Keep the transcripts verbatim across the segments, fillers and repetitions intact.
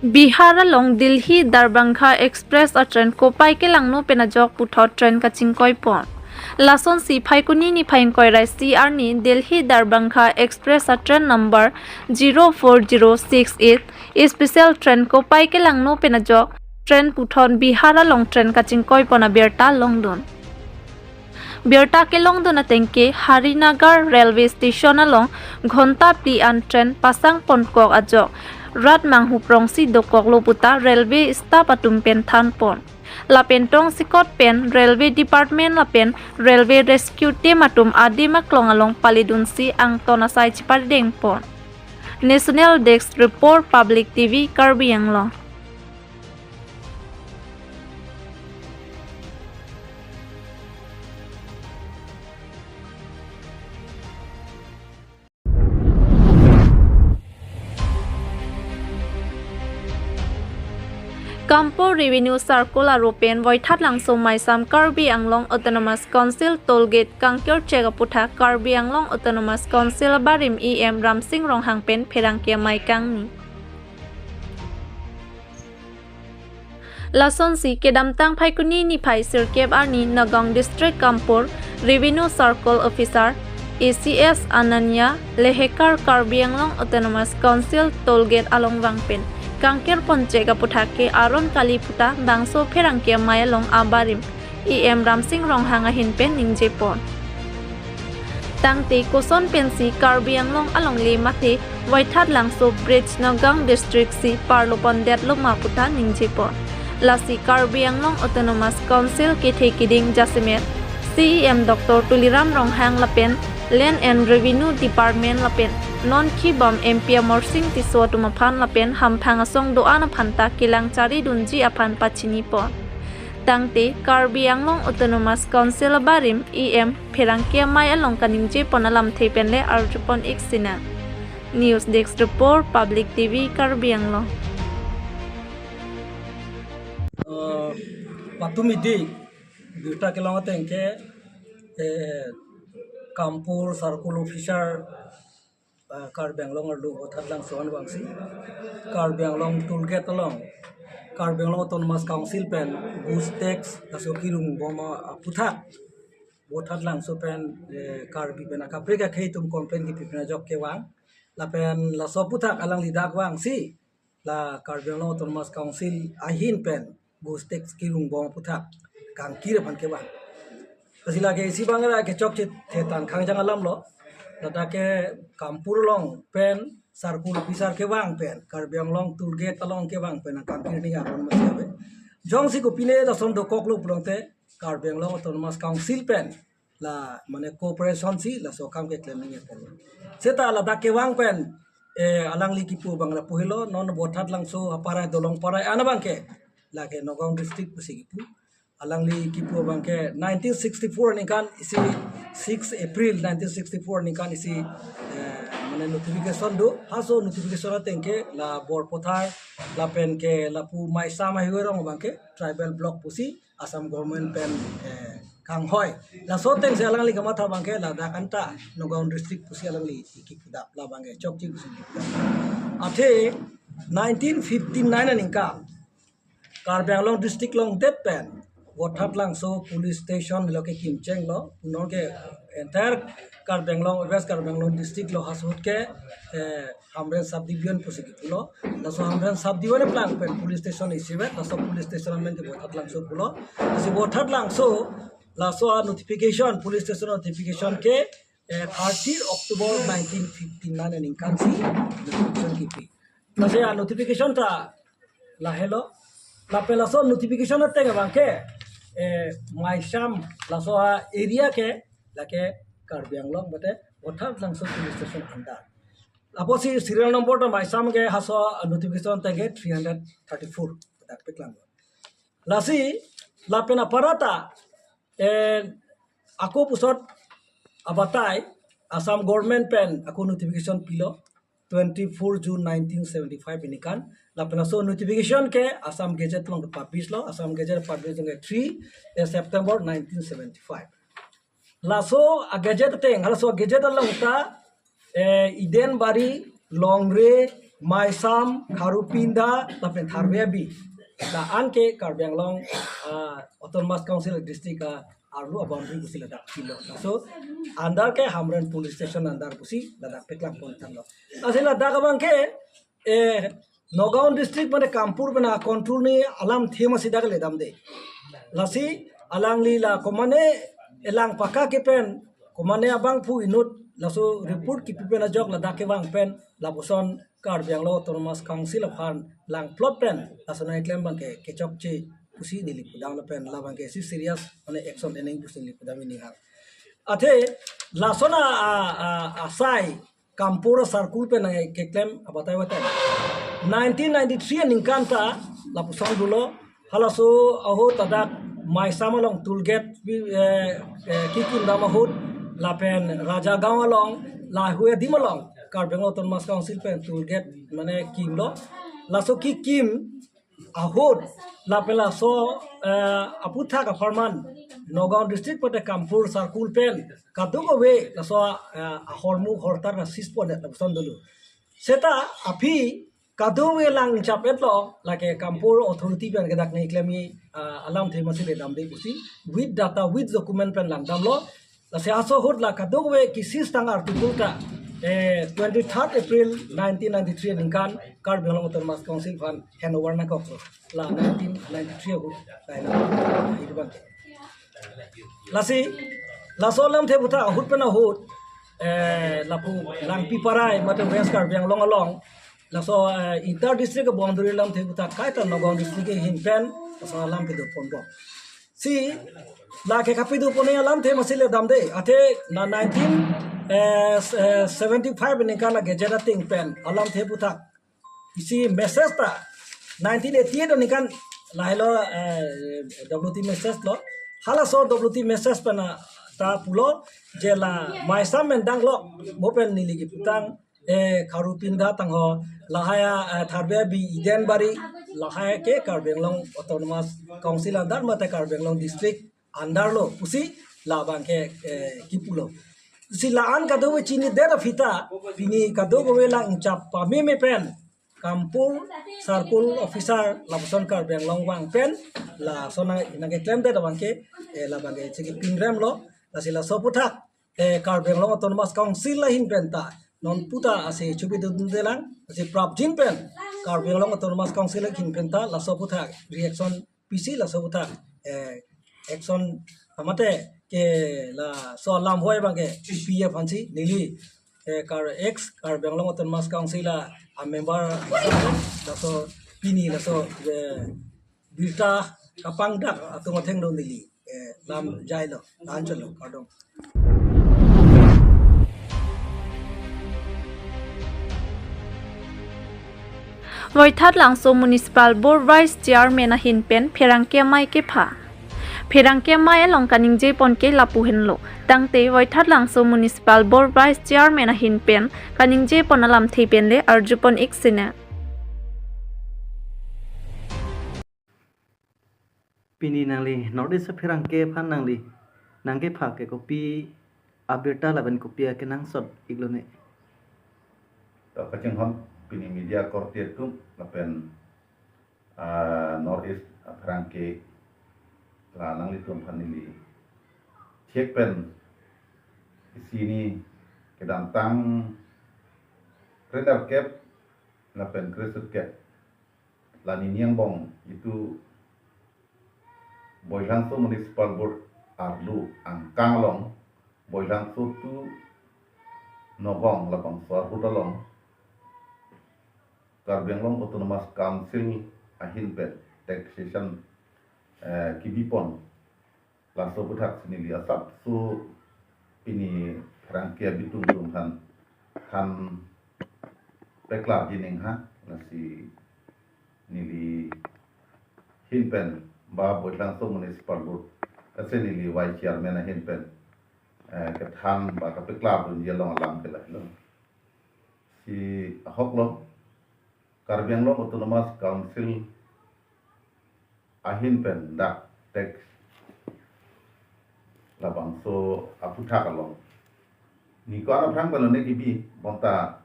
Bihar along Delhi Darbhanga Express a train kopai kelangno pen ajok puthot train kachingkoi pon. Lasonsi Phaikuni niphai ingkoi ra isi arni Delhi Darbhanga Express a train number zero four zero six eight special train kopai kelangno pen ajok train puthot Bihar along train kachingkoi pon abirta longdun. Birta kelongdun atengke Harinagar Railway Station along ghonta phli an train pasang ponkok ajok rat manghuprongsi dokoklo puta railway staff atum pen than pon. Lapen tongsekot pen railway department lapen railway rescue team atum adim aklong along palidunsi angton asai chipadeng pon. National Desk Report, Public T V, Karbi Anglong. Kampur Revenue Circle aropen Voithat Langso Maisam Karbi Anglong Autonomous Council Toll Gate kangkir chek aputhak Karbi Anglong Autonomous Council abarim E M Ramsing Ronghang pen pherangke amei kangni. Lasonsi kedamtang Phaikuni niphai sirkep arni Nagaon District Kampur Revenue Circle Officer A C S Ananya Lehekar Karbi Anglong Autonomous Council Toll Gate along vang pen kangkir pon chek aputhak ke aron kali puta bangso pherangke amei along abarim E M Ramsing Ronghang ahin pen ningje pon. Tangte koson pensi Karbi Anglong alongle mate Voithat Langso Bridge Nagaon District si parlo pondetlo ma puta ningje pon. Lasi Karbi Anglong Autonomous Council kethe kiding jasemet C E M Doctor Tuliram Ronghang lapen Land and Revenue Department lapen non khibom M P Amarsing Tisso atum aphan lapen hamphang asong do-an aphanta kelang charidunji aphan pachini pon. Tangte Karbi Anglong Autonomous Council abarim E M pherangke amei along kaningje pon alamthe penle arju pon ik sinang. News Desk Report, Public T V, Karbi Anglong. Eh, patumi di birta kelong atengke, eh, Kampur Circle Officer, eh, Karbi Anglong arlo Voithat Langso an vangsi Karbi Anglong toll gate along Karbi Anglong Autonomous Council pen goods tax laso kirung bom aputhak Voithat Langso pen, eh, Karbi pen akaprek akhei atum complain kipi pen ajok kevang. Lapen laso aputhak alangli dak vangsi la Karbi Anglong Autonomous Council ahin pen goods tax kirung bom aputhak kangkir aphan kevang. Lasi lake isi bang ra kechokche thetan khangjang alam lo. Ladak ke Kampur along pen Circle Officer kevang pen Karbi Anglong toll gate along kevang pen kangkir ni aron masi ave. Jongsi kopine lason dokoklo pulote Karbi Anglong Autonomous Council pen la mane cooperation si laso akam keklem ningje pon. Seta ladak kevang pen, eh, alangli kipu bang lapu helo non Voithat Langso aparai Dolong Parai an abangke lake Nagaon District pusi kipu. Alangli kipu abangke nineteen sixty-four aningkan isi six April nineteen sixty-four aningkan isi, eh, mane notification do. Halaso notification atengke la Borpothar lapen ke lapu Maisam ahighway rong abangke tribal block pusi Assam government pen, eh, kanghoi. Laso atengsi alangli kamatha abangke ladak anta Nagaon District pusi alangli kipudap, la abangke chokche pusi kipudap. Athe nineteen fifty-nine aningkan Karbi Anglong District along det pen Voithat Langso Police Station lo ke kimcheng lo, non ke entire Karbi Anglong, West Karbi Anglong District lo halaso ahut ke, eh, Hamren Subdivision pusi kipulo. Laso Hamren Subdivision aplang pen police station isivet, laso police station amen ke Voithat Langso pulo. Lasi Voithat Langso laso a notification, police station notification ke, eh, thirty October nineteen fifty-nine aningkan si notification kipi. Lasi a notification ta lahelo. Lapen laso notification ateng abangke, eh, Maisam laso a area ke lake Karbi Anglong mate Voithat Langso Police Station under. Apotsi serial number ta Maisam ke halaso notification atengke three hundred thirty-four dak peklang. Lasi lapen aparata, eh, ako pusot abatai Assam government pen ako notification pilo twenty-four June nineteen seventy-five aningkan. Lapen laso notification ke Assam Gazette along publish lo, Assam Gazette publish along three, eh, September nineteen seventy-five. Laso a Gazette ateng, laso a Gazette along ta, eh, Eden Bari, Longre, Maisam, Kharupinda, lapen Tharve Abi. La-an ke Karbi Anglong, ah, Autonomous Council district a-arlo a-boundary pusi ladak pilo. So, under ke Hamren Police Station under pusi ladak paklang pon tanglo. Lasi ladak abang ke, eh, Nagaon district mane Kampur pen a-control ni alamthe masi dak ledamde. Lasi alangli la komane elang paka ke pen, komane abangphu inut laso report kipi pen ajok ladak kevang pen lapuson Karbi Anglong Autonomous Council aphan langplot pen laso nangkeklem abang ke kechokche pusi neli pudam lapen labang ke si serious mane action eneng pusi neli pudam ini hang. Athe lason a, a, a, asai Kampur circle pen nangkeklem abatai batai. Nineteen ninety-three aningkan ta lapuson dolo. Halaso ahut ladak Maisam along toll gate, eh, eh, kekim dam ahut lapen Rajagaon along, lahei adim along Karbi Anglong Autonomous Council pen toll gate mane kimlo. Laso kekim ahut lapen laso, eh, aputhak apharman Nagaon district pute Kampur circle pen kadokave laso, eh, ahormu hortar na seize pon lapuson dolo. Seta aphi kadokave lang chap-etlo, lake Kampur authority pen ke dak nangkeklem i, ah, alamthe masi ledamde pusi, with data, with document pen langdamlo. Lasi laso ahut la kadokave ke-seize tang article ta, eh, twenty-third April nineteen ninety-three aningkan Karbi Anglong Autonomous Council aphan handover nangkoklo. La nineteen ninety-three ahut, laina, itu bang. Lasi, laso alamthe aputhak ahut pen ahut, eh, lapu Langpiparai mate West Karbi Anglong along, laso, eh, inter district boundary alamthe aputhak kaita Nagaon district ahin pen laso alam pado ponbom. Si lake kapado pon alamthe masi ledamde, athe na nineteen, eh, s-, eh, seventy-five aningkan a-gazette ateng pen alamthe aputhak isi message ta nineteen eighty-eight aningkan lahelo, eh, W T message lo. Halaso W T message pen ta pulo je la Maisam pen danglok mo pen neli keputang, eh, Kharupinda tangho, lahai, eh, Tharve Abi, Eden Bari, lahai ke Karbi Anglong Autonomous Council under mate Karbi Anglong district under lo pusi labang ke, eh, kipulo. Si la-an kadokave chinidet aphi ta pini kadokave lang chap pameme pen Kampur circle officer lapuson Karbi Anglong vang pen lason nang, nangkeklemdet abang ke, eh, labang ke chekipingremlo. Lasi laso aputhak, eh, Karbi Anglong Autonomous Council ahin pen ta non puta ase chubidunde lang, ase prapjin pen Karbi Anglong Autonomous Council ahin pen ta laso aputhak reaction pisi laso aputhak, eh, action amate ke laso alam hoi abang ke P F ansi neli, eh, Kar-, ex Karbi Anglong Autonomous Council a, a-member laso pini laso, eh, birta kapangdak atum athengno neli, eh, lam jailo, ancholo, kardom. Voithat Langso Municipal Board Vice Chairman ahin pen pherangke amei kepha. Pherangke amei along kaningje pon ke lapu henlo. Tangte Voithat Langso Municipal Board Vice Chairman ahin pen kaningje pon alamthe pen le arju pon ik sene. Pini nangli North East apherangke aphan nangli nangkepha ke kopi abirta lapen kopi akenangsot iklone. To kachinghon pini media korte atum lapen, ah, North East apherangke la nanglitum aphan neli chek pen isi ni kedamtang krenerkep lapen kresirkep la nini angbong itum Baithalangso Municipal Board arlo angkang along Baithalangso to Nagaon labangso ahut along Karbi Anglong Autonomous Council ahin pen taxation, eh, kibipon laso aputhak si neli asapso pini pherangke abitung atum aphan than peklar jining ha, lasi neli ahin pen ba Baithalangso Municipal Board, lasi neli Vice Chairman ahin pen, eh, kethan ba kapeklar dunji along alam ke lahelo. Si ahok lo, Karbi Anglong Autonomous Council ahin pen dak tax labangso aputhak along. Ni ko-an aphrang pen lone kibi bonta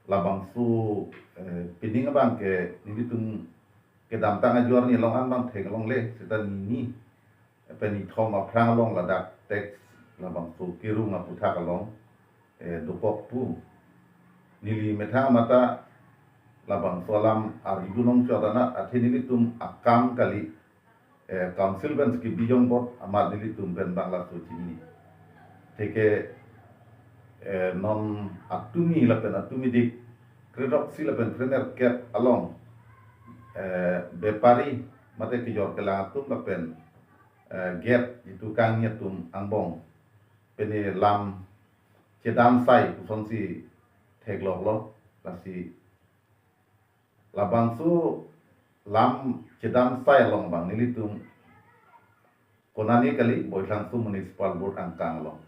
labangso, eh, pining abang ke nelitum kedamtang ajoine along an abang theklongle, seta nini pen nithom aphrang along ladak tax labangso kerung aputhak along, eh, dokok pu. Neli methang mata labangso alam arjudun ongchot anat athe nelitum akam kali, eh, council pen ski bijong bot amat nelitum pen bang laso chini. Theke, eh, non atumi lapen atumi dik kre-throksi lapen krenerkep along, eh, bepari mate kejor kelang atum lapen, eh, gate jitu kangni atum angbong pene lam chedansai pusonsi thekloklo. Lasi labangso lam chedansai along abang nelitum konane kali Baithalangso Municipal Board angkang along.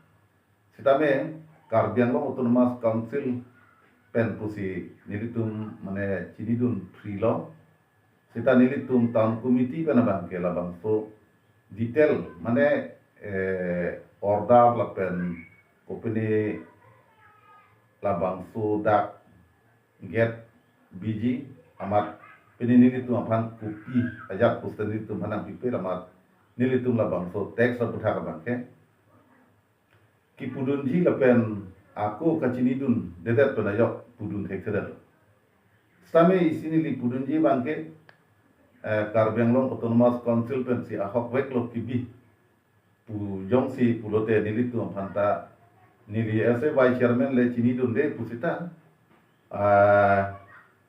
Sitame Karbi Anglong Autonomous Council pen pusi nelitum mane chinidun free lo. Seta nelitum town committee pen abang ke labangso detail mane, eh, order lapen kopine labangso dak gate biji amat pini nelitum aphan kopi ajat pusi nelitum aphan nangpipe amat nelitum labangso tax aputhak abang ke kipudunji lapen ako kachinidundedet pen ajok pudun thekthedet. Sitame isi neli pudunji abang ke, eh, Karbi Anglong Autonomous Council pensi ahokveklo kibi pu jongsi pulote nelitum aphanta neli as a vice chairman le chinidunde pusita, ah,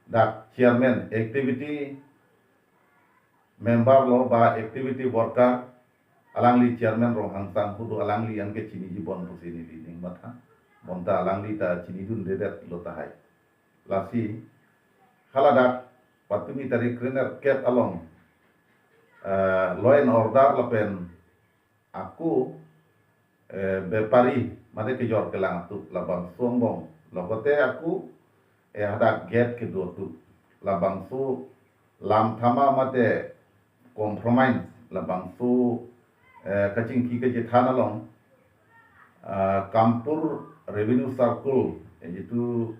dak chairman activity member lo ba activity worker alangli chairman Ronghang Sanghu do, alangli anke chiniji bon pusi neli ning matha. Bonta alangli ta chinidundedetlo tahai. Lasi haladak patumi tarik krenerkep along, eh, law and order lapen ako, eh, bepari mate kejor kelang atum labangso angbong lokote ako, eh, hadak gate kedo atum labangso lam thama mate compromise labangso, eh, kachingki kachethan along, ah, Kampur Revenue Circle, eh, jitu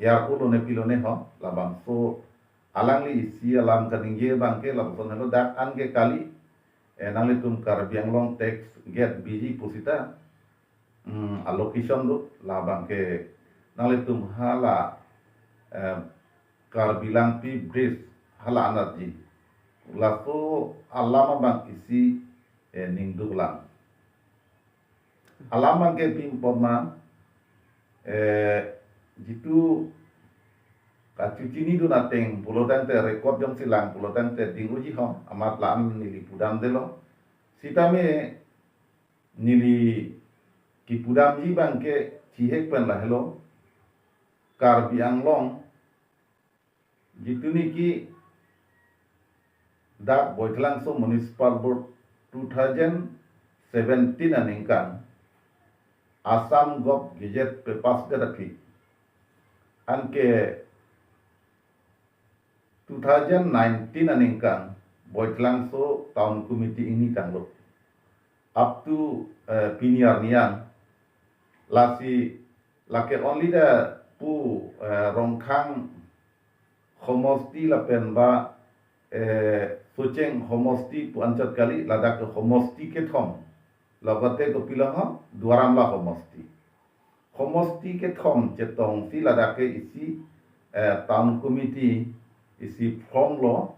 A R O lone pilone ho labangso alangli isi alam kaningje abang ke lapuson helo dak anke kali, eh, nanglitum Karbi Anglong tax gate biji pusita, hmm, allocation do labang ke nanglitum hala, eh, Karbi Langpi Bridge hala anatji laso alam abang isi, eh, ningduk lang. Alam abang ke pimpon ma, eh, jitu kachinidun ateng pulotangte record jongsi lang pulotangte ding uji ho amat la-an neli pudamdelo. Sitame neli kipudamji abang ke chihek pen lahelo Karbi Anglong jitu niki dak Baithalangso Municipal Board two thousand seventeen aningkan Assam Gov Gazette pepassdet aphi anke two thousand nineteen aningkan Baithalangso Town Committee ingni tanglo. Up to, eh, pini arni an lasi lake only the pu, eh, Rongkhang homosti lapen ba, eh, Socheng homosti pu anchot kali, ladak ke homosti kethom. Lokote kopilo ho, Duar Amla homosti. Homosti kethom chetongsi ladak ke isi, eh, town committee isi formlo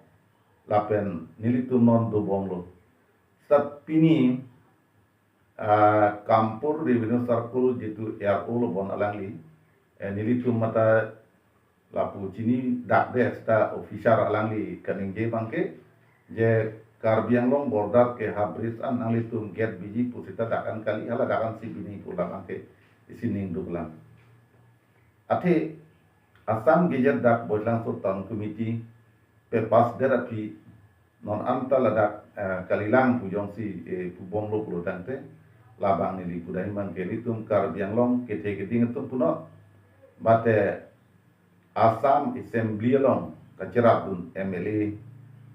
lapen nelitum non dobomlo. Sat pini, ah, Kampur Revenue Circle jitu A R O lo bon alangli, eh, nelitum mata lapu chinidakde seta officer alangli kaningje abang ke je Karbi Anglong border ke ha bridge an nanglitum gate biji pusita dak an kali hala dak ansi bini pu labang ke isi ningduk lang. Athe Assam Gazette dak Baithalangso Town Committee pepassdet aphi non anta ladak, eh, kalilang pu jongsi, eh, pubomlo pulotangte labang neli pudam abang ke ilitum Karbi Anglong kethe keding atum punon, mate Assam Assembly along kacherapdun M L A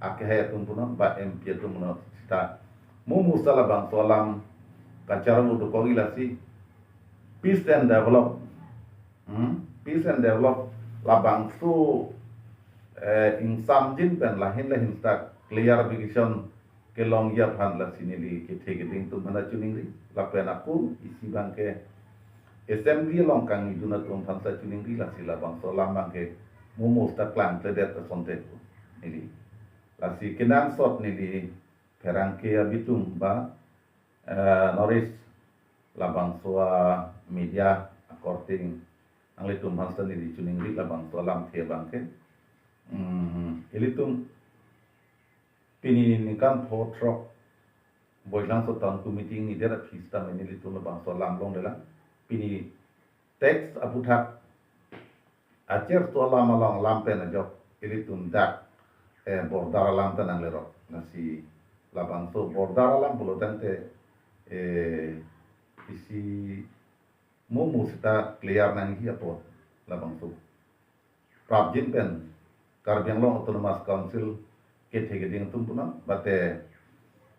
akehai atum punon ba M P atum punon sita mumu sa labangso alam kacharapdun dokok lasi peace and develop, hmm? Peace and develop Labangso eh, ingsamjin pen lahin lahin ta clarification kelongji aphan lasi neli kethe keding atum aphan ta choningri. Lapen ako isi abangke assembly along kangni dun atum aphan ta choningri, lasi labangso alam abangke momo ta klangkledet asonte pu neli. Lasi kenangsot neli pherangke abitum ba eh, North East labangso a-media akorte nanglitum aphan ta neli choningri labangso alamthe abangke. Hmm, ilitum pini ningkan pho throk Baithalangso Town Committee ingnidet aphi sitame nelitum labangso alam longlelang. Pini tax aputhak achirso alam along alam pen ajok ilitum dak eh, border alam ta nanglerok. Lasi labangso border alam pulo tangte eh, isi momo seta clear nangji apot labangso prapjin pen Karbi Anglong Autonomous Council kethe keding atum punon, bate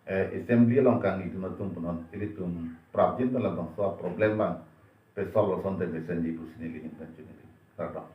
eh, assembly along kangni dun atum punon, ilitum prapjin pen labangso problem abang pe-solve asonte mesenji pusi neli ahin pen choningri. Kardom.